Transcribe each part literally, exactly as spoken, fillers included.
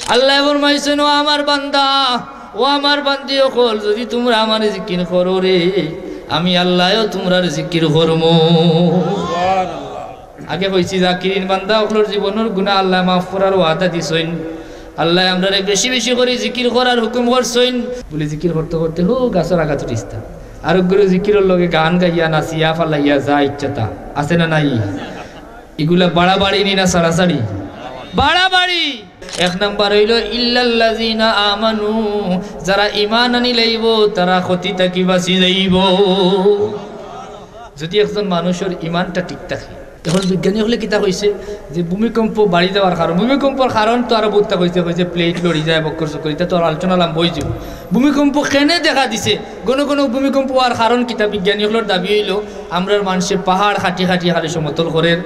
আল্লায় ফরমাইছইন, "ও আমার বান্দা, ও আমার বান্দি অকল, যুদি তুমরা আমারে জিকির করো রে, আমি আল্লায়ও তুমরার জিকির করমু।" আগে কইছি, জাকিরিন বান্দা অকলর জীবনর গুনা আল্লায় মাফ করার ওয়াদা দিছইন। আল্লায় আমরারে বেশি বেশি করি জিকির করার হুকুম করছইন। বুলি জিকির করতে করতে হো গাছর আগাত উঠিস্তা। আর ওগুলো জিকিরর লগে গান গাইয়া, নাচিয়া, ফালাইয়া, যা ইচ্ছা তা। আছে না নাই? ইগুলা বাড়াবাড়ি নি না ছাড়াছাড়ি? বাড়াবাড়ি। এক নাম্বার অইলো, "ইল্লাল্লাযিনা আমানু", যারা ইমান আনি লাইবো, তারা ক্ষতি থাকি বাঁচি যাইবো। যুদি একজন মানুষর ইমানটা ঠিক থাকে, এখন বিজ্ঞানী অকলে কিতা কইছে যে ভূমিকম্প বাড়ি যাওয়ার কারণ, ভূমিকম্পর কারণ তো আরো বউততা কইছে, কইছে প্লেট লড়ি যায়, বক্কর চক্কর, ইতা তো আর আলোচনা লম্বা অইযিবো। ভূমিকম্প কেনে দেখা দিছে, ঘন ঘন ভূমিকম্প অওয়ার কারণ কিতা? বিজ্ঞানী অকলর দাবি অইলো, আমরার মানষে পাহাড় কাটি কাটি খালি সমতল করের।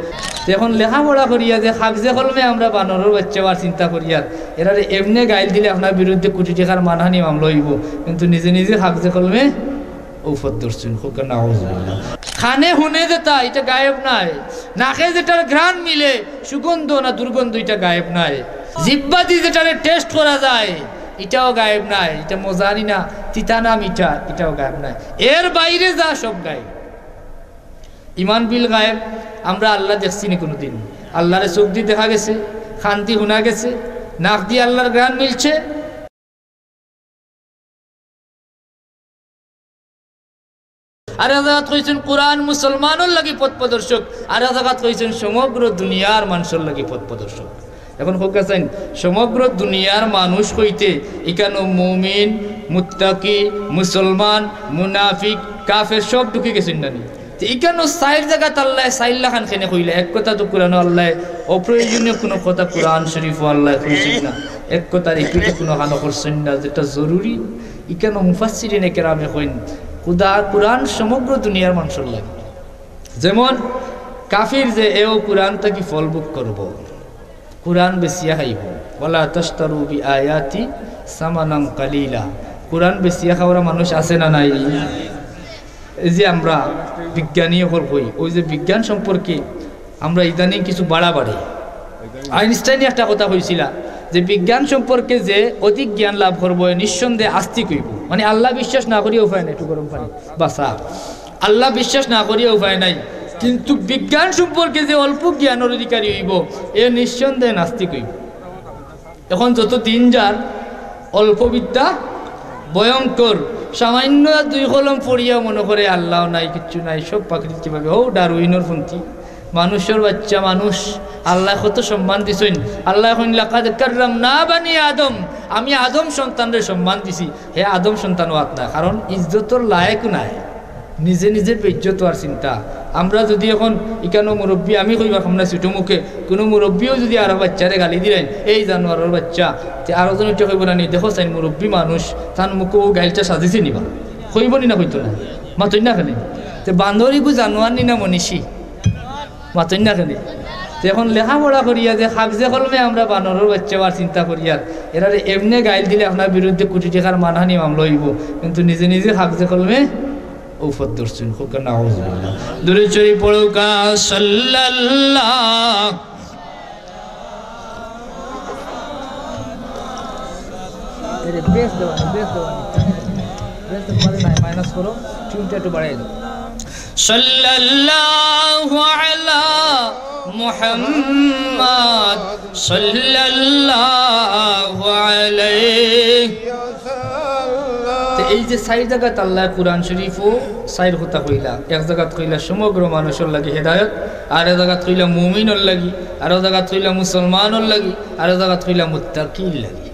তে এখন লেখাপড়া করিয়া যে কাগজে কলমে আমরা বানরর বাইচ্চা অওয়ার চিন্তা করিয়ার, এরারে এমনে গাইল দিলে আপনার বিরুদ্ধে কোটি টেকার মানহানি মামলা অইবো, কিন্তু নিজে নিজে কাগজে কলমে ঔষধ ধরছইন, কউক্কা নাউজুবিল্লাহ। কানে হুনে যেটা, ইটা গায়েব নায়। নাকে যেটার ঘ্রাণ মিলে, সুগন্ধ না দুর্গন্ধ, ইটা গায়েব নায়। জিব্বা দি যেটারে টেস্ট করা যায়, ইটাও গায়েব নায়। ইটা মজা নি না, তিতা না মিঠা, ইটাও গায়েব নায়। এর বাইরে যা, সব গায়েব। ইমান বিল গায়েব। আমরা আল্লাহ দেখছি নি কুনুদিন? আল্লাহরে চউখ দি দেখা গেছে, কান দি হুনা গেছে, নাক দি আল্লাহর ঘ্রাণ মিলছে। আর এক জাগাত কইছইন, "কুরআন মুসলমানর লাগি পথ প্রদর্শক।" আর এক জাগাত কইছইন, "সমগ্র দুনিয়ার মানষর লাগি পথ প্রদর্শক।" এখন কউক্কা চাইন, সমগ্র দুনিয়ার মানুষ কইতে ইকানো মুমিন, মুত্তাকি, মুসলমান, মুনাফিক, কাফের সব ঢুকি গেছইন না নি? তে ইকানো চাইর জাগাত আল্লায় চাইর লাখান কেনে কইলা? এক কথা তো কুরআনো আল্লায় অপ্রয়োজনীয় কুনু কথা কুরআন শরীফো আল্লায় কইছইন না, এক কথা রিপিট কুনুখানো করছইন না, যেটা জরুরি। ইকানো মুফাসসিরিনে কেরামে কইন, খুদা কুরআন সমগ্র দুনিয়ার মানষর লাগি। যেমন কাফির যে এও কুরআন থাকি ফল ভোগ করবো, কুরআন বেচিয়া খাইবো। "ওয়ালা তাশতারু বিআয়াতি সামানান কালিলা।" কুরআন বেচিয়া খাওয়ারা মানুষ আছে না নাই? এই যে আমরা বিজ্ঞানী অকল কই, ওই যে বিজ্ঞান সম্পর্কে আমরা ইদানিং কিছু বাড়াবাড়ি। আইনস্টাইনে একটা কথা কইছিলা যে বিজ্ঞান সম্পর্কে যে অধিক জ্ঞান লাভ করবো, এ নিঃসন্দেহে আস্তিক অইবো। মানে আল্লাহ বিশ্বাস না করিয়া উপায় নাই, একটু গরম পানি, বাসা। আল্লাহ বিশ্বাস না করিয়া উপায় নাই, কিন্তু বিজ্ঞান সম্পর্কে যে অল্প জ্ঞানর অধিকারী অইবো, এ নিঃসন্দেহে নাস্তিক অইবো। এখন যত দিন যার, অল্প বিদ্যা ভয়ঙ্কর। সামান্য দুই কলম পড়িয়াও মনে করে আল্লাহ নাই, কিচ্ছু নাই, সব প্রাকৃতিকভাবে। হউ ডারউইনর পন্থী, মানষর বাইচ্চা মানুষ, আল্লায় কত সম্মান দিছইন। আল্লায় কইন, "লাকাদ কাররামনা বানি আদম", আমি আদম সন্তানরে সম্মান দিছি। হে আদম সন্তান অওয়াত নায়, কারণ ইজ্জতর লায়েক নায়। নিজে নিজে বেইজ্জত অওয়ার চিন্তা। আমরা যুদি এখন ইকানো মুরব্বি, আমি কইবার কাম না ছুটো মুখে, কুনু মুরব্বিও যুদি আরক বাইচ্চারে গালি দিলাইন, "এই জানোয়ারর বাইচ্চা", তে আরক জন উঠি কইবো না নি, "দেখো চাইন মুরব্বি মানুষ, তান মুখো অউ গাইলটা সাজিছে নি বা?" কইবো নি না কইতো না? মাতইন না কেনে? তে বান্দর ইগু জানোয়ার নি না মনিষী? মাতইন না কেনে? তে এখন লেখাপড়া করিয়া যে কাগজে কলমে আমরা বানরর বাইচ্চা অওয়ার চিন্তা করিয়ার, এরারে এমনে গাইল দিলে আপনার বিরুদ্ধে কোটি টেকার মানহানি মামলা অইবো, কিন্তু নিজে নিজে কাগজে কলমে ঔষধ ধরছইন, কউক্কা নাউজুবিল্লাহ। দুরূদ শরীফ পড়উক্কা, সাল্লাল্লাহু। আরে, বেস দেওয়া নেই, বেস দেওয়া নেই। বেস তো পারে নাই, মাইনাস করো, টিউনটা একটু বাড়াই দাও। সাল্লাল্লাহু আলা মুহাম্মাদ, সাল্লাল্লাহু আলাইহি। তে এই যে চাইর জাগাত আল্লায় কুরআন শরীফো চাইর কথা কইলা, এক জাগাত কইলা সমগ্র মানুষর লাগি হেদায়ত, আর এক জাগাত কইলা মুমিনর লাগি, আর এক জাগাত কইলা মুসলমানর লাগি, আর এক জাগাত কইলা মুত্তাকির লাগি।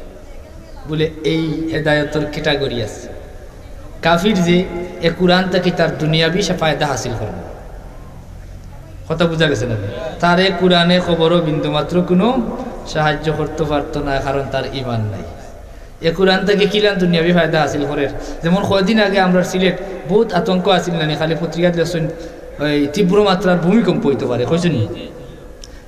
বুলে এই হেদায়তর category আছে। কাফির যে এ কুরআন থাকি তার দুনিয়াবি সে ফায়দা হাসিল করবো। কথা বুঝা গেছে না? তারে কুরআনে কবরো বিন্দুমাত্র কুনু সাহায্য করতো পারতো না, কারণ তার ইমান নাই। এ কুরআন থাকি কিলান দুনিয়াবি ফায়দা হাসিল করের? যেমন কয়দিন আগে আমরার সিলেট বউত আতঙ্ক আছিল না নি, খালি পত্রিকাত লেখছইন, ওই তীব্র মাত্রার ভূমিকম্প অইতো পারে, কইছইন নি?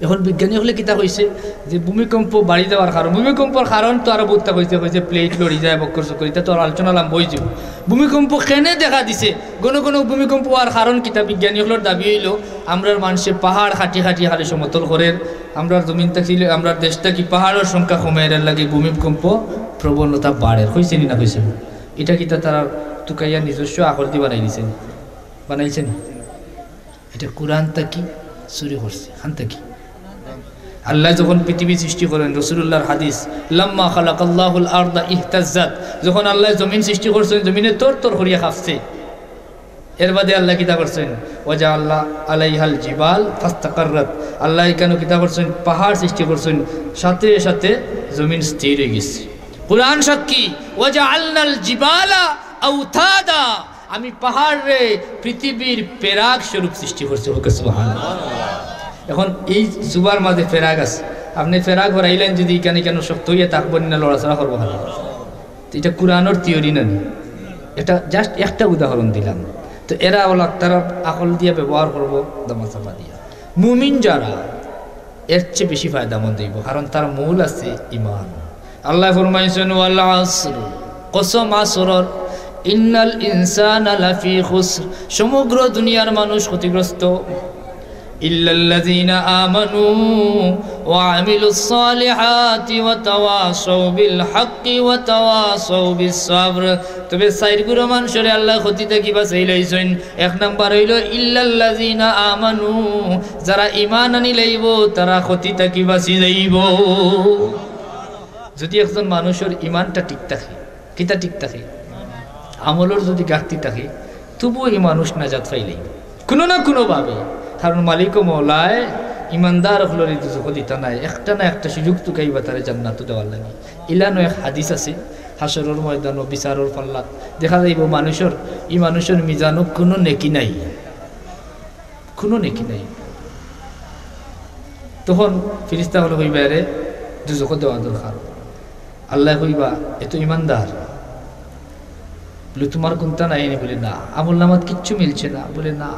এখন বিজ্ঞানী অকলে কিতা কইছে যে ভূমিকম্প বাড়ি যাওয়ার কারণ, ভূমিকম্পর কারণ তো আরো বহুততা কইছে, কইছে প্লেট লড়ি যায়, বক্কর চক্কর, ইতা তো আর আলোচনা লম্বা অইযিবো। ভূমিকম্প কেনে দেখা দিছে, ঘন ঘন ভূমিকম্প অওয়ার কারণ কিতা? বিজ্ঞানী অকলর দাবি অইলো, আমরার মানষে পাহাড় কাটি কাটি খালি সমতল করের, আমরার জমিন থাকি, আমরার দেশ থাকি পাহাড়র সংখ্যা কমে, এরার লাগি ভূমিকম্প প্রবণতা বাড়ের। কইছে নি না কইছে না? ইটা কিতা তারা তুকাইয়া নিজস্ব আকল দি বানাই দিছে নি? বানাইছে নি? ইটা কুরআন থাকি চুরি করছে। কান থাকি? আল্লায় যখন পৃথিবী সৃষ্টি করইন, রাসূলুল্লাহর হাদিস, "লাম্মা খালাকাল্লাহুল আরদা ইহতাজ্জাত", যখন আল্লায় জমিন সৃষ্টি করছইন, জমিনে তর তর করিয়া কাঁপছে। এর বাদে আল্লায় কিতা করছইন? "ওয়াজাআলনা আলাইহাল জিবাল ফাস্তাকাররাত", আল্লায় ইখানো কিতা করছইন? পাহাড় সৃষ্টি করছইন, সাথে সাথে জমিন স্থির অইগেছে। কুরআন সাক্ষী, "ওয়াজাআলনাল জিবালা আওতাদা", আমি পাহাড়রে পৃথিবীর পেরাক স্বরূপ সৃষ্টি করছি। কউক্কা সুবহানাল্লাহ। এখন এই জুবার মাঝে পেরাক আছে, আপনে পেরাক হরাইলাইন যুদি ইখান ইখান শক্ত অইয়া থাকবো নি না, লড়াচড়া করবো কেনে? তো ইটা কুরআনর থিওরি না নি? ইটা just একটা উদাহরণ দিলাম। তো এরা অলা তারা আকল দিয়া ব্যবহার করবো, দামাচাপা দিয়া। মুমিন যারা, এর চেয়ে বেশি ফায়দামন্দ অইবো, কারণ তার মূল আছে ইমান। আল্লায় ফরমাইছইন, "ওয়াল আসর", কসম আসরর, "ইন্নাল ইনসানা লাফি খুসর", সমগ্র দুনিয়ার মানুষ ক্ষতিগ্রস্ত। "ইল্লাল্লাযীনা আমানু ওয়া আমিলুস সালিহাতি ওয়া তাওয়াসাউ বিল হাক্কি ওয়া তাওয়াসাউ বিস সাবর।" তবে চাইর গুরু মানষরে আল্লায় ক্ষতি থাকি বাঁচাইলাইছইন। এক নাম্বার অইলো, "ইল্লাল্লাযীনা আমানু", যারা ইমান আনিলাইবো, তারা ক্ষতি থাকি বাঁচি যাইবো। যুদি একজন মানুষর ইমানটা ঠিক থাকে, কিতা ঠিক থাকে? আমলর যুদি ঘাটতি থাকে, তবুও ই মানুষ নাজাত পাইলাইবো কুনু না কুনু ভাবে। কারণ মালিক ও মওলায় ইমানদার অকলরে দুজখো দিতা নায়, একটা না একটা সুযোগ তুকাইবা তারে জান্নাতো দেওয়ার লাগি। ইলানো এক হাদিস আছে, হাশরর ময়দানো বিচারর পাল্লাত দেখা যাইবো মানুষর, ই মানুষর মিজানো কুনু নেকি নাই, কুনু নেকি নাই। তখন ফিরিস্তা অকলে কইবা, "এরে দুজখো দেওয়া দরকার।" আল্লায় কইবা, "এ তো ইমানদার।" বুলে, "তুমার কুন্তা নাই নি?" বুলে, "না।" "আমলনামাত কিচ্ছু মিলছে না?" বুলে, "না।"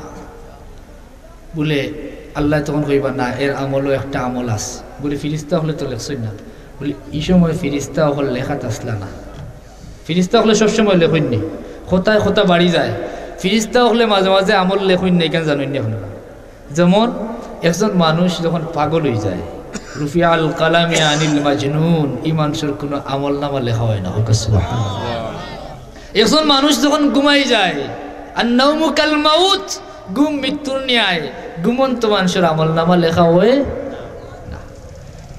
বুলে, আল্লায় তখন কইবা, "না, এর আমলও একটা আমল আছে।" বুলে, "ফিরিস্তা অকলে তো লেখছইন না।" বুলে, "ই সময় ফিরিস্তা অকল লেখাত আছলা না।" ফিরিস্তা অকলে সবসময় লেখইন নি, কথায় কথা বাড়ি যায়। ফিরিস্তা অকলে মাঝে মাঝে আমল লেখইন না, ইখান জানইন নি আপনারা? যেমন একজন মানুষ যখন পাগল অইযায়, "রুফিআল কালামে আনিল মাজনুন", ই মানষর কুনু আমলনামা লেখা অয় না। কউক্কা সুবহানাল্লাহ। একজন মানুষ যখন ঘুমাই যায়, "আন নাউমু কাল মাউত", ঘুম মৃত্যুর ন্যায়, ঘুমন্ত মানষর আমলনামা লেখা অয় না।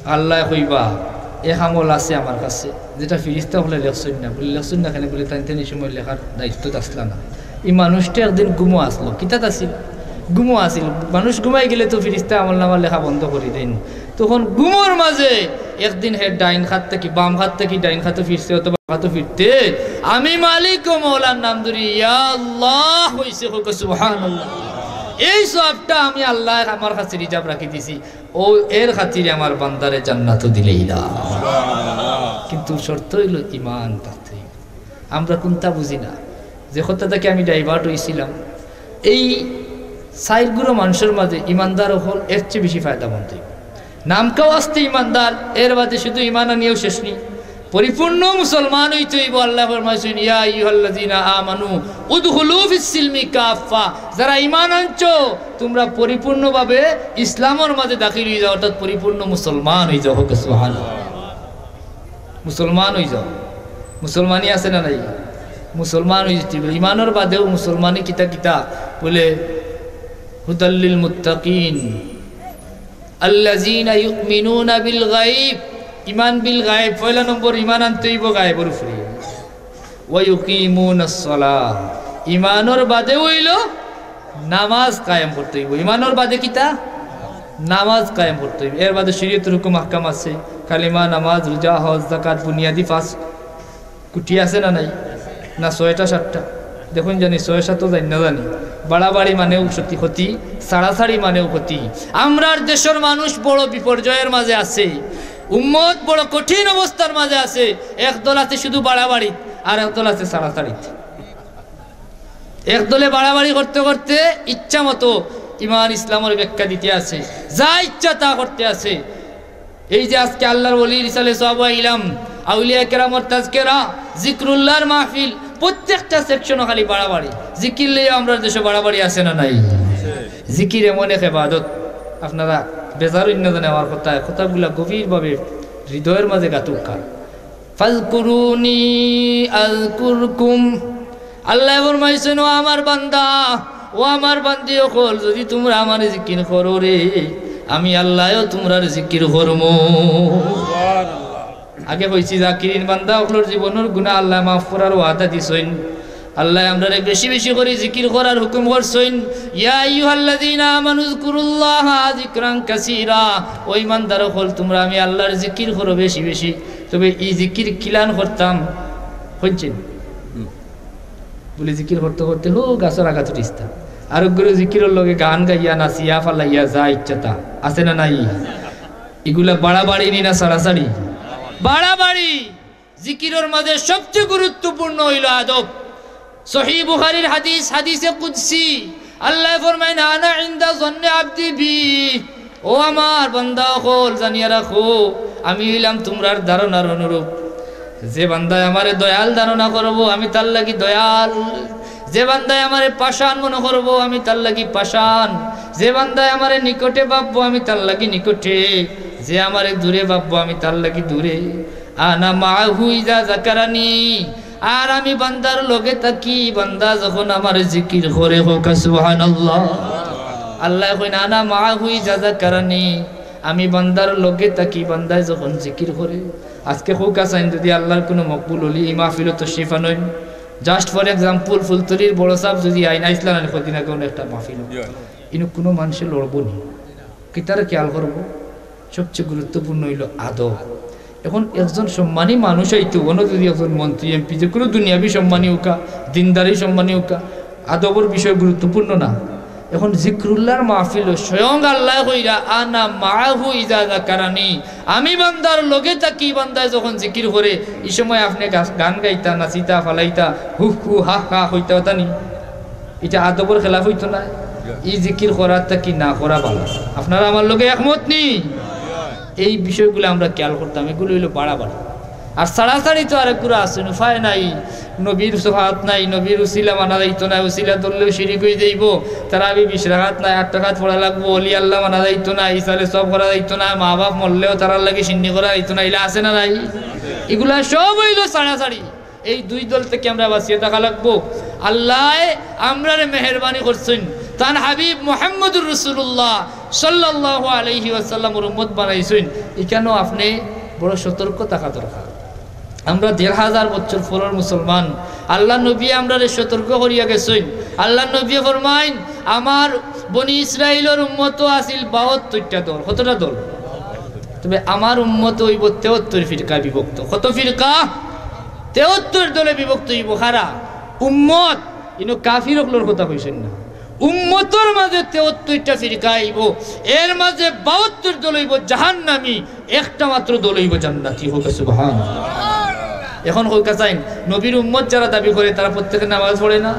আল্লায় কইবা, "এক আমল আছে আমার কাছে, যেটা ফিরিস্তা অকলে লেখছইন না।" বুলে, "লেখছইন না কেনে?" বুলে, "তাইন তাইন ই সময় লেখার দায়িত্বত আছলা না।" ই মানুষটা একদিন ঘুমো আছলো, কিতাত আছিল? ঘুমো আছিল। মানুষ ঘুমাই গেলে তো ফিরিস্তা আমলনামা লেখা বন্ধ করি দেইন। তখন ঘুমর মাঝে একদিন হে ডাইন খাত থাকি, বাম খাত থাকি ডাইন খাতো ফিরছে অথবা বাম খাতো ফিরতে, "আমি মালিক ও মওলার নাম ধরি, ইয়া আল্লাহ" কইছে, কউক্কা সুবহানাল্লাহ। এই সওয়াবটা আমি আল্লায় আমার কাছে reserve রাখি দিছি। অউ এর খাতিরে আমার বান্দারে জান্নাতো দিলাইলা। কিন্তু শর্ত অইলো ইমান থাকতে অইবো। আমরা কুন্তা বুঝি না, যে কথা থাকি আমি divert অইছিলাম, এই চাইর গুরু মানষর মাঝে ইমানদার অকল এর চেয়ে বেশি ফায়দামন্দ অইবো। নামকাওয়াস্তে ইমানদার, এর বাদে শুধু ইমান আনিয়াও শেষ নি। পরিপূর্ণ মুসলমান অইতে অইবো। আল্লায় ফরমাইছইন, "ইয়া আইয়ুহাল্লাযীনা আমানু উদখুলু ফিস সিলমি কাফফা।" যারা ইমান আনছো, তুমরা পরিপূর্ণভাবে ইসলামর মাঝে দাখিল অইযাও, অর্থাৎ পরিপূর্ণ মুসলমান অইযাও। কউক্কা সুবহানাল্লাহ। মুসলমান অইযাও। মুসলমানি আছে না নাই? মুসলমান অইযিতে অইবো। ইমানর বাদেও মুসলমানি কিতা কিতা? বুলে, "হুদাল লিল মুত্তাকিন।" আল্লাযীনা ইউমিনুনা বিল গায়ব, ইমান বিল গায়ব, পয়লা নম্বর ইমান আনতে অইবো গায়বর উপরে। ওয়া ইউকিমুনাস সালাহ, ইমানর বাদে অইলো নামাজ কায়েম করতে অইবো। ইমানর বাদে কিতা? নামাজ কায়েম করতে অইবো। এর বাদে শরীয়তর হুকুম আহকাম আছে, কালিমা, নামাজ, রোজা, হজ, যাকাত, বুনিয়াদি পাঁচ কুটি আছে না নাই? না ছয়টা সাতটা? দেখইন জানি ছয় সাতও যাইন না জানি। বাড়াবাড়ি মানেও ক্ষতি, ক্ষতি, ছাড়াছাড়ি মানেও ক্ষতি। আমরার দেশর মানুষ বড় বিপর্যয়ের মাঝে আছে, উম্মত বড় কঠিন অবস্থার মাঝে আছে। এক দল আছে শুধু বাড়াবাড়ি, আর এক দল আছে ছাড়াছাড়িত। এক দলে বাড়াবাড়ি করতে করতে ইচ্ছা মতো ইমান ইসলামর ব্যাখ্যা দিতে আছে, যা ইচ্ছা তা করতে আছে। এই যে আজকে আল্লাহর ওলির ইসালে সওয়াব আইলাম, আউলিয়া কেরামর তাজকেরা, জিক্রুল্লাহর মাহফিল, প্রত্যেকটা সেকশনও খালি বাড়াবাড়ি। জিকির লইয়া আমরার দেশো বাড়াবাড়ি আছে না নাই? জিকির এমন এক ইবাদত, আপনারা বেজার অইন্য জানে আমার কথায়, কথাগুলা গভীরভাবে হৃদয়র মাঝে গাঁথুক্কা। ফাজকুরুনি আজকুরকুম। আল্লায় ফরমাইছইন, "ও আমার বান্দা, ও আমার বান্দি অকল, যদি তুমরা আমারে জিকির করো রে, আমি আল্লায়ও তুমরার জিকির করমু।" আগে কইছি, জাকিরিন বান্দা অকলর জীবনর গুনা আল্লায় মাফ করার ওয়াদা দিছইন। আল্লায় আমরারে বেশি বেশি করি জিকির করার হুকুম করছইন। ইয়া আইয়ুহাল্লাযীনা আমানু যকুরুল্লাহা যিকরান কাসীরা। ও ইমানদার অকল, তুমরা আমি আল্লার জিকির করো বেশি বেশি। তবে ই জিকির কিলান করতাম, হুনছইন? হুম। বুলি জিকির করতে করতে হো গাছর আগাত উঠিস্তা। আর ওগুলো জিকিরর লগে গান গাইয়া, নাচিয়া, ফালাইয়া, যা ইচ্ছা তা। আছে না নাই? ইগুলা বাড়াবাড়ি নি না ছাড়াছাড়ি? বাড়াবাড়ি। জিকিরর মাঝে সবচেয়ে গুরুত্বপূর্ণ অইলো আদব। সহিহ বুখারীর হাদিস, হাদিসে কুদসি। আল্লায় ফরমাইন, "আনা ইনদা জন্নে আবদি বি।" ও আমার বান্দা অকল, জানিয়া রাখো, আমি অইলাম তুমরার ধারণার অনুরূপ। যে বান্দায় আমারে দয়াল ধারণা করবো, আমি তার লাগি দয়াল। যে বান্দায় আমারে পাষাণ মনো করবো, আমি তার লাগি পাষাণ। যে বান্দায় আমারে নিকটে ভাববো, আমি তার লাগি নিকটে। যে আমারে দূরে ভাববো, আমি তার লাগি দূরে। আনা মাআহু ইজা যাকারানি, আর আমি বান্দার লগে থাকি, বান্দা যখন আমারে জিকির করে, কউক্কা সুবহানাল্লাহ। আল্লায় কইন, "আনা মাআহু ইজা যাকারানি", আমি বান্দার লগে থাকি, বান্দায় যখন জিকির করে। আজকে কউক্কা চাইন, যদি আল্লার কুনু মকবুল ওলি ই মাহফিলো তশরিফ আনইন, just for example, ফুলতলির বড় ছাব যদি আইন, আইছলা না কদিন আগে অনো একটা মাহফিল, ইনো কুনু মানষে লড়বো নি, কিতারে খেয়াল করবো? সবচেয়ে গুরুত্বপূর্ণ অইলো আদব। এখন একজন সম্মানী মানুষ আইতো, অনো যদি একজন মন্ত্রী, এমপি, যে কুনু দুনিয়াবি সম্মানী অউক্কা, দিনদারি সম্মানী অউক্কা, আদবর বিষয় গুরুত্বপূর্ণ না? এখন জিক্রুল্লাহর মাহফিলো স্বয়ং আল্লায় কইরা, "আনা মাআহু ইজা যাকারানি", আমি বান্দার লগে থাকি, বান্দায় যখন জিকির করে, ই সময় আপনে গাছ, গান গাইতা, নাচিতা, ফালাইতা, হু হু হা হা কইতা, অতা নি? ইটা আদবর খেলাফ অইতো না? ই জিকির করার থাকি না করা ভালা। আপনারা আমার লগে একমত নি? এই বিষয়গুলা আমরা খেয়াল করতাম, ইগুলা অইলো বাড়াবাড়ি। আর ছাড়াছাড়ি তো আরেকগুলা আছে, উপায় নাই। নবীর শফাআত নাই, নবীর উছিলা মানা যাইতো না, উছিলা ধরলেও শিরিক অই যাইবো। তারাবি বিশ রাকাত নাই, আট রাকাত পড়া লাগবো, ওলি আল্লাহ মানা যাইতো না, ইসালে সওয়াব করা যাইতো না, মা বাপ মরলেও তারার লাগি শিন্নি করা যাইতো না, ইলা আছে না নাই? ইগুলা সব অইলো ছাড়াছাড়ি। এই দুই দল থাকি আমরা বাঁচিয়া থাকা লাগবো। আল্লায় আমরারে মেহেরবানি করছইন, তান হাবিব মুহাম্মদুর রাসূলুল্লাহ সাল্লাল্লাহু আলাইহি ওয়াসাল্লামর উম্মত বানাইছইন। ইখানো আপনে বড় সতর্ক থাকা দরকার। আমরা দেড় হাজার বছর পরর মুসলমান, আল্লার নবীয়ে আমরারে সতর্ক করিয়া গেছইন। আল্লার নবীয়ে ফরমাইন, "আমার বনি ইসরাইলর উম্মতো আছিল বাহাত্তরটা দল।" কতটা দল? তবে আমার উম্মত অইবো তেহাত্তর ফিরকা বিভক্ত। কত ফিরকা? তেহাত্তর দলে বিভক্ত অইবো। কারা? উম্মত। ইনো কাফির অকলর কথা কইছইন না। উম্মতর মাঝে তেহাত্তরটা ফিরকা আইবো, এর মাঝে বাহাত্তর দল অইবো জাহান্নামী, একটা মাত্র দল অইবো জান্নাতি। কউক্কা সুবহান। এখন কউক্কা চাইন, নবীর উম্মত যারা দাবি করে, তারা প্রত্যেকে নামাজ পড়ে না?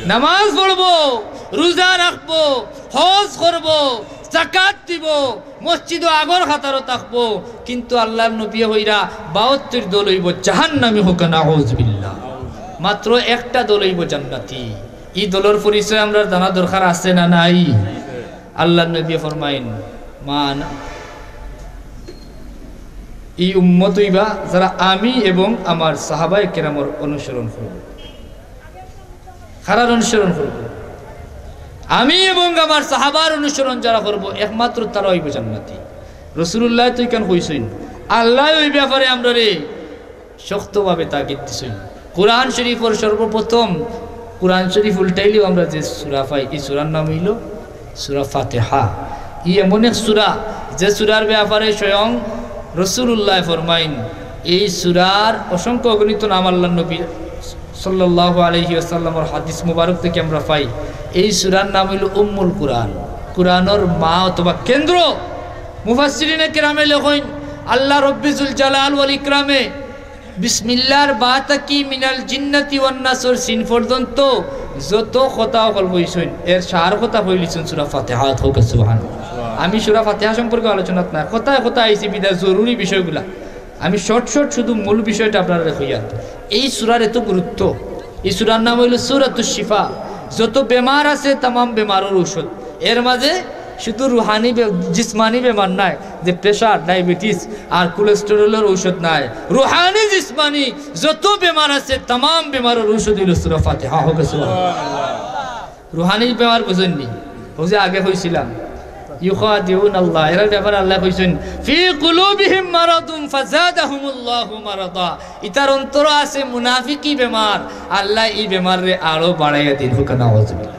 নামাজ পড়বো, রোজা রাখবো, হজ করবো, যাকাত দিবো, মসজিদো আগর কাতারো থাকবো, কিন্তু আল্লার নবীয়ে কইরা বাহাত্তর দল অইবো জাহান্নামী। কউক্কা নাউজুবিল্লাহ। মাত্র একটা দল অইবো জান্নাতি। ই দলর পরিচয় আমরার জানা দরকার আছে না নাই? আল্লার নবীয়ে ফরমাইন, "মান", ই উম্মত অইবা যারা আমি এবং আমার সাহাবায়ে কেরামর অনুসরণ করবো। কারার অনুসরণ করবো? আমি এবং আমার সাহাবার অনুসরণ যারা করবো, একমাত্র তারা অইবো জান্নাতি। রাসূলুল্লায় তো ইখান কইছইন, আল্লায় ওই ব্যাপারে আমরারে শক্তভাবে তাগিদ দিছইন। কোরআন শরীফর সর্বপ্রথম কোরআন শরীফ উল্টাইলেও আমরা যে সূরা পাই, ই সূরার নাম অইলো সূরা ফাতিহা। ই এমন এক সূরা, যে সূরার ব্যাপারে স্বয়ং রাসূলুল্লায় ফরমাইন, এই সূরার অসংখ্য অগণিত নাম আল্লার নবী সাল্লাল্লাহু আলাইহি ওয়াসাল্লামর হাদিস মুবারক থাকি আমরা পাই। এই সূরার নাম অইলো উম্মুল কুরআন, কোরআনর মা অথবা কেন্দ্র। মুফাসসিরিনে কেরামে লেখইন, আল্লাহ রব্বি জুল জালাল ওয়াল ইকরামে বিসমিল্লাহর বা থাকি মিনাল জিন্নাতি ওয়ান নাসর সিন পর্যন্ত যত কথা অকল কইছইন, এর সার কথা কইলিছইন সূরা ফাতিহাত। কউক্কা সুবহানাল্লাহ। আমি সূরা ফাতিহা সম্পর্কে আলোচনাত নাই, কথায় কথায় আইছি বিদায় জরুরি বিষয়গুলা। আমি শর্ট শর্ট শুধু মূল বিষয়টা আপনারারে কইয়ার। এই সূরার এত গুরুত্ব। এই সূরার নাম অইলো সূরাতুশ শিফা। যত বেমার আছে, তামাম বেমারর ঔষধ। এর মাঝে শুধু রুহানি বে-, জিসমানি বেমার নায়, যে প্রেশার, ডায়াবেটিস আর কোলেস্টেরলের ঔষধ নায়। রুহানি, জিসমানি যত বেমার আছে, তামাম বেমারর ঔষধ অইলো সূরা ফাতিহা। কউক্কা সুবহানাল্লাহ। রুহানি বেমার বুঝইননি? অউ যে আগে কইছিলাম, ইউখাদিউনাল্লাহ, এরার ব্যাপারে আল্লায় কইছইন, "ফি কুলুবিহিম মারাদুন ফাজাদাহুমুল্লাহু মারাদা।" ইতার অন্তরো আছে মুনাফিকি বেমার, আল্লায় ই বেমাররে আরো বাড়াইয়া দিন। কউক্কা নাউজুবিল্লাহ।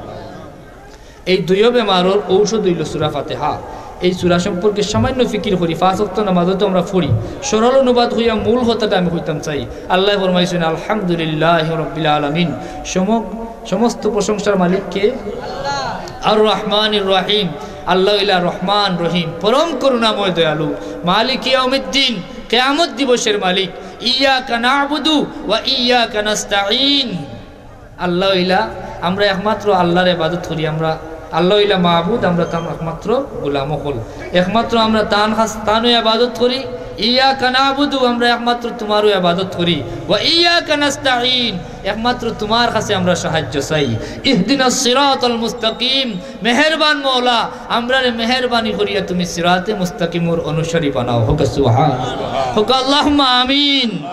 এই দুইও বেমারর ঔষধ অইলো সূরা ফাতিহা। এই সূরা সম্পর্কে সামান্য ফিকির করি, পাঁচ ওয়াক্ত নামাজো তো আমরা পড়ি। সরল অনুবাদ কইয়া মূল কথাটা আমি কইতাম চাই। আল্লায় ফরমাইছইন, "আলহামদুলিল্লাহি রাব্বিল আলামিন।" সম-, সমস্ত প্রশংসার মালিক কে? আর রহমানির রহিম। আল্লাহ অইলা রহমান রহিম, পরম করুণাময় দয়ালু। মালিকি ইয়াউমিদ্দিন, কিয়ামত দিবসের মালিক। ইয়াকা না'বুদু ওয়া ইয়াকা নাস্তাইন। আল্লাহ অইলা, আমরা একমাত্র আল্লাহর ইবাদত করি, আমরা, আল্লাহ অইলা মাবুদ, আমরা তান একমাত্র গোলাম অকল। একমাত্র আমরা তান খাস-, তানও ইবাদত করি। ইয়াকা না'বুদু, আমরা একমাত্র তুমারও ইবাদত করি। ওয়া ইয়াকা নাস্তাইন, একমাত্র তুমার কাছে আমরা সাহায্য চাই। ইহদিনাস সিরাতাল মুস্তাকিম, মেহেরবান মওলা, আমরারে মেহেরবানি করিয়া তুমি সিরাতে মুস্তাকিমর অনুসারী বানাও। কউক্কা সুবহান, কউক্কা আল্লাহুম্মা আমিন।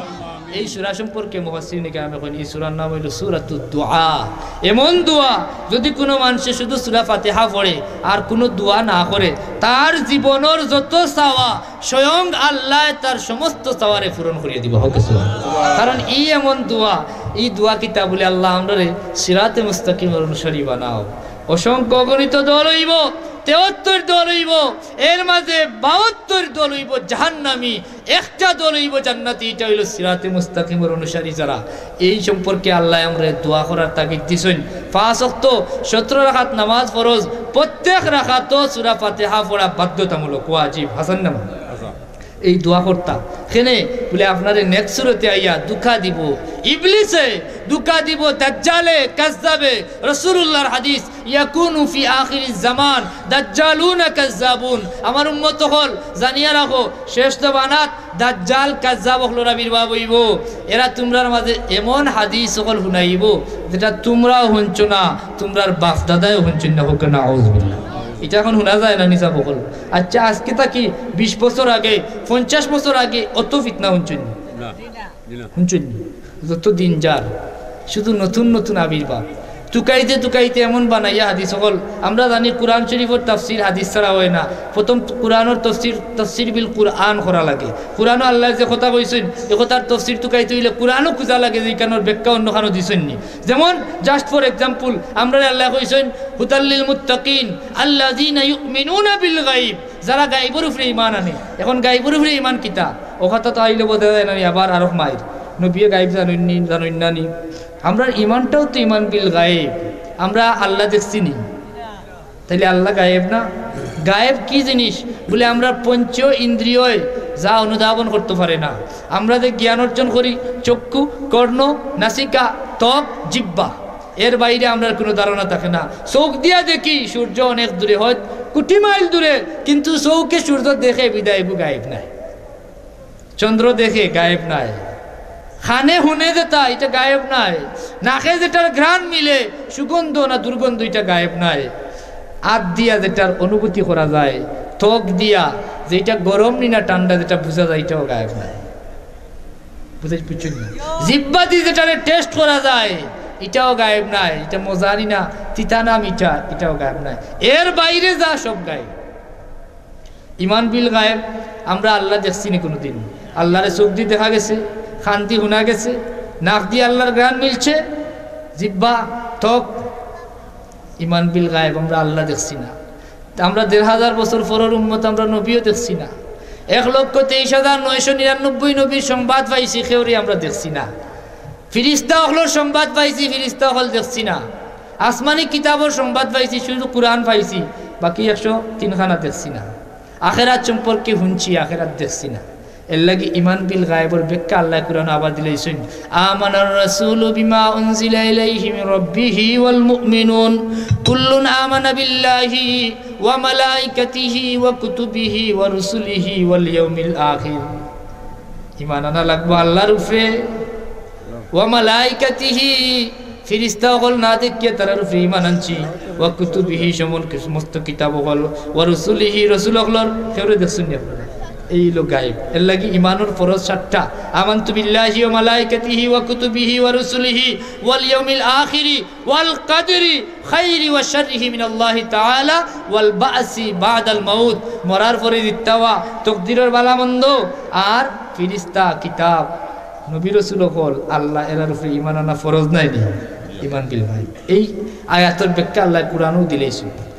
এই সূরা সম্পর্কে মুফাসসিরিনে কেরামে কইন, এই সূরার নাম অইলো সূরাতুদ দুআ। এমন দোয়া, যদি কুনু মানষে শুধু সূরা ফাতিহা পড়ে আর কুনু দোয়া না করে, তার জীবনর যত চাওয়া স্বয়ং আল্লায় তার সমস্ত চাওয়ারে পূরণ করিয়া দিবা। কউক্কা সুবহান। কারণ ই এমন দোয়া, ই দোয়া কিতা বুলে, "আল্লাহ, আমরারে সিরাতে মুস্তাকিমর অনুসারী বানাও।" অসংখ্য অগণিত দল অইবো, তেহত্তর দল অইবো, এর মাঝে বাহাত্তর দল অইবো জাহান্নামী, একটা দল অইবো জান্নাতি, ইটা অইলো সিরাতে মুস্তাকিমর অনুসারী যারা। এই সম্পর্কে আল্লায় আমরারে দোয়া করার তাগিদ দিছইন। পাঁচ ওয়াক্ত সতেরো রাকাত নামাজ ফরজ, প্রত্যেক রাকাতো সূরা ফাতিহা পড়া বাধ্যতামূলক, ওয়াজিব। হাসান নামা এই দোয়া করতা। কেনে বুলে, আপনারে নেক সুরতে আইয়া ধুকা দিবো ইবলিসে, ধুকা দিবো দাজ্জালে, কাজ্জাবে। রাসূলুল্লাহর হাদিস, ইয়াকুনু ফি আখিরিজ জামান দাজ্জালুনা কাজ্জাবুন। আমার উম্মত অকল, জানিয়া রাখো, শেষ জমানাত দাজ্জাল কাজ্জাব অকলর আবির্ভাব অইবো। এরা তুমরার মাঝে এমন হাদিস অকল হুনাইবো, যেটা তুমরাও হুনছো না, তুমরার বাপ দাদায়ও হুনছইন না। কউক্কা নাউজুবিল্লাহ। ইটা এখন হুনা যায় না নি ছাব অকল? আচ্ছা, আজকে থাকি বিশ বছর আগে, পঞ্চাশ বছর আগে অত ফিতনা হুনছইন নি? না, জি না। হুনছইন নি? যত দিন যার, শুধু নতুন নতুন আবির্ভাব। তুকাইতে তুকাইতে এমন বানাইয়া হাদিস অকল। আমরা জানি কুরআন শরীফর তাফসির হাদিস ছাড়া অয় না। প্রথম কুরআনর তফসির, তফসির বিল কুরআন করা লাগে। কুরআনো আল্লায় যে কথা কইছইন, ই কথার তফসির তুকাইতে অইলে কুরআনো খুজা লাগে যে ইখানোর ব্যাখ্যা অন্য খানো দিছইন নি। যেমন, just for example, আমরারে আল্লায় কইছইন, "হুদাল লিল মুত্তাকিন আল্লাযীনা ইউমিনুনা বিল গায়ব", যারা গায়বর উপরে ঈমান আনে। এখন গায়বর উপরে ঈমান কিতা? অউ কথা তো আইলে বুঝা যায় না নি, আবার আরক মাইর। নবীয়ে গায়ব জানইন নি, জানইন না নি? আমরার ঈমানটাও তো ঈমান বিল গায়ব। আমরা আল্লাহ দেখছি নি? তাইলে আল্লাহ গায়েব না? গায়েব কি জিনিস? বুলে, আমরার পঞ্চ ইন্দ্রিয় যা অনুধাবন করতো পারে না। আমরা যে জ্ঞান অর্জন করি, চক্ষু, কর্ণ, নাসিকা, ত্বক, জিহ্বা, এর বাইরে আমরার কুনু ধারণা থাকে না। চউখ দিয়া দেখি সূর্য অনেক দূরে, অয় কুটি মাইল দূরে, কিন্তু চউখে সূর্য দেখে বিদায় ইগু গায়েব নায়। চন্দ্র দেখে, গায়েব নায়। কানে হুনে যেটা, ইটা গায়েব নায়। নাকে যেটার ঘ্রাণ মিলে, সুগন্ধ না দুর্গন্ধ, ইটা গায়েব নায়। আত দিয়া যেটার অনুভূতি করা যায়, ত্বক দিয়া যেটা গরম নি না ঠান্ডা, যেটা বুঝা যায়, ইটাও গায়েব নায়। বুঝে, বুঝছইন নি? জিহ্বা দি যেটারে টেস্ট করা যায়, ইটাও গায়েব নায়। ইটা মজা নি না, তিতা না মিঠা, ইটাও গায়েব নায়। এর বাইরে যা, সব গায়েব। ঈমান বিল গায়েব, আমরা আল্লাহ দেখছি নি কুনুদিন? আল্লাহরে চউখ দি দেখা গেছে, কান দি হুনা গেছে, নাক দি আল্লাহর ঘ্রাণ মিলছে, জিহ্বা, ত্বক। ঈমান বিল গায়েব, আমরা আল্লাহ দেখছি না। তে আমরা দেড় হাজার বছর পরর উম্মত, আমরা নবীও দেখছি না। এক লক্ষ তেইশ হাজার নয়শো নিরানব্বই নবীর সংবাদ পাইছি, কেউরে আমরা দেখছি না। ফিরিস্তা অকলর সংবাদ পাইছি, ফিরিস্তা অকল দেখছি না। আসমানি কিতাবর সংবাদ পাইছি, শুধু কুরআন পাইছি, বাকি একশো তিন খানা দেখছি না। আখেরাত সম্পর্কে হুনছি, আখেরাত দেখছি না। এর লাগি ইমান বিল গায়েবর ব্যাখ্যা আল্লাহ কুরআন আবার দিলাইছইন, "আমানার রাসূলু বিমা উনজিলা ইলাইহি মির রাব্বিহি ওয়াল মুমিনুন, কুল্লুন আমানা বিল্লাহি ওয়া মালাইকাতিহি ওয়া কুতুবিহি ওয়া রুসুলিহি ওয়াল ইয়াউমিল আখির।" ইমান আনা লাগবো আল্লাহর উপরে, ওয়া মালাইকাতিহি, ফিরিস্তা অকল না দেখিয়া তারার উপরে ইমান আনছি, ওয়া কুতুবিহি, সমন-, সমস্ত কিতাব অকল, ওয়া রুসুলিহি, রসুল অকলর, কেউরে দেখছইন নি আপনারা? এই অইলো গায়েব। এর লাগি ইমানর ফরজ সাতটা, আমানতু বিল্লাহি ওয়া মালাইকাতিহি ওয়া কুতুবিহি ওয়া রুসুলিহি ওয়াল ইয়াউমিল আখিরি ওয়াল কাদরি খাইরি ওয়া শাররিহি মিনাল্লাহি তাআলা ওয়াল বাসি বাদাল মাউত, মরার পরে জিত্তা অওয়া, তকদিরর ভালা মন্দ, আর ফিরিস্তা, কিতাব, নবী রসুল অকল, আল্লাহ, এরার উপরে ইমান আনা ফরজ নায় নি? ইমান বিল গায়েব। এই আয়াতর ব্যাখ্যা আল্লাহ কুরআনও দিলাইছইন।